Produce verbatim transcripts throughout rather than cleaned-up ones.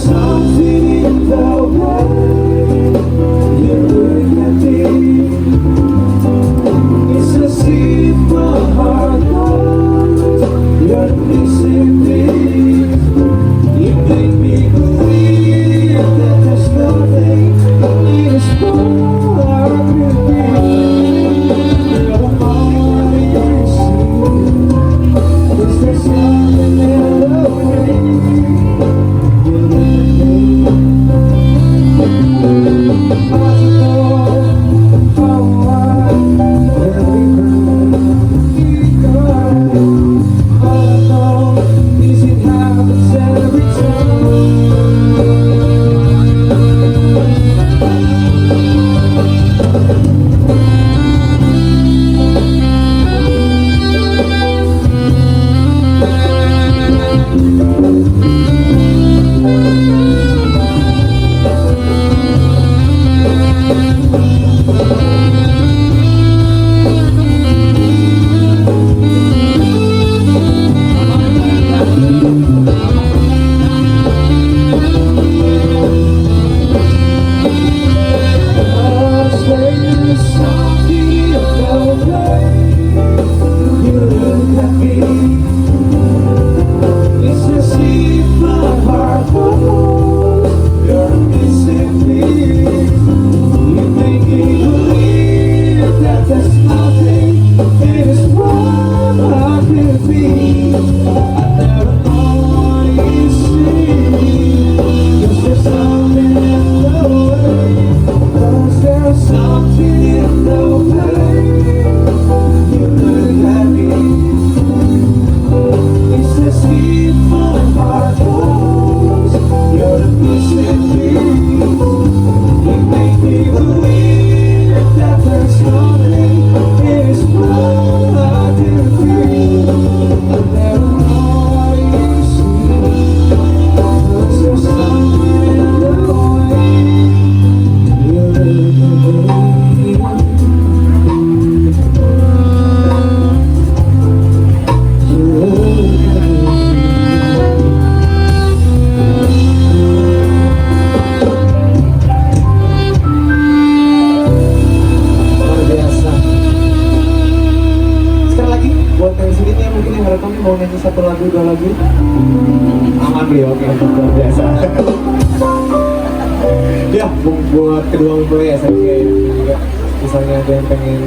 Something in the way you look at me. It's as if my heart knows you're the missing piece. You make me believe that there's nothing in this world I could be. You're the only reason. Is there something in the way you look at me? Luar biasa. Sekali lagi, buat yang sini nih, mungkin yang ngerekam nih, mau nyanyi satu lagu, dua lagu. Aman beliau, oke, luar biasa. Ya, bu- buat kedua mempelai ya, saya juga, juga, misalnya ada yang pengen,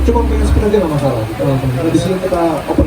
cuma pengen sepeda aja nggak masalah. Di sini kita open.